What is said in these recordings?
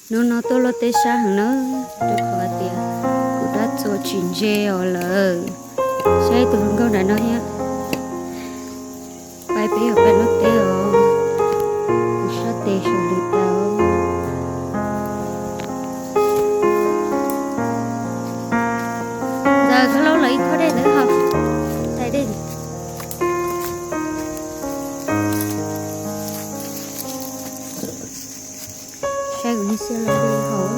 Hnub no tuaj luaj teb sab heev na, rau qhov hais tias kuv rab txuas tsis ntse os lawm. Saib tus hluas nkauj nram no thiab. Pais peb yuav pais luaj teb os, kuv sab tes sawv lwm tas. Ntawd koj laub lawv ib khob dej ntawd ho, tais dej. Saib kuv niag xiab lawv li hauv.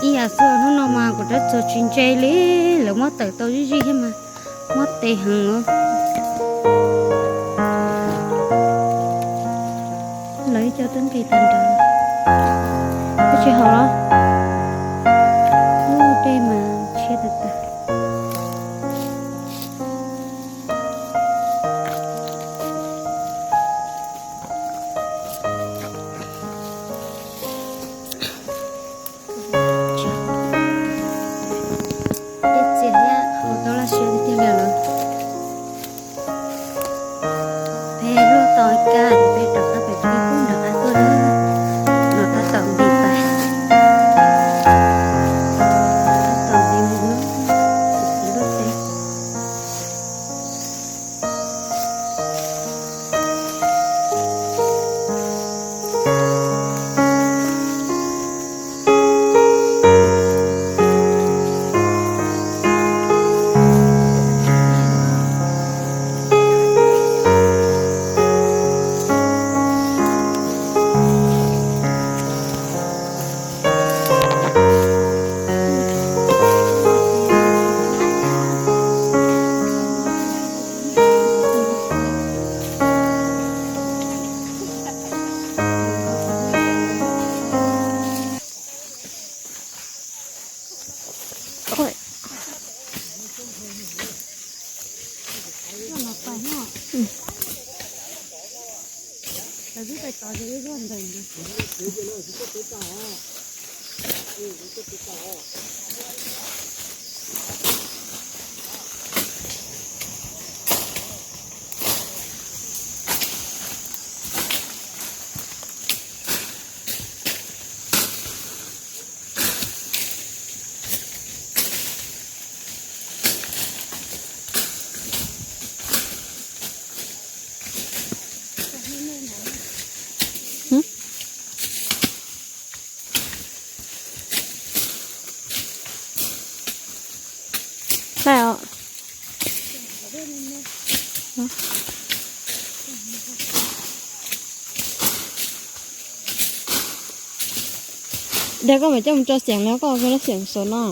Ib yam xwb hnub no mas kuv rab txuas tsis ntse li, lawv muab tawm tau zij zij thiab mas muab tes heev os. Lawv ib co twb nqis tag nrho. Koj tsis haus los? Ub, dej mas tshiab tag tag. Dej txias thiab haus tau laj siab tiag tiag li lawm. Peb luaj tau ib kab ces peb rov qab pem pib pub nram qab tuaj na. No tab tom nti pais, tab tom nti mus na, luaj teb. Hlais os. Dag koj mam coj mus tso xeem li, koj ua lub xeem xos no.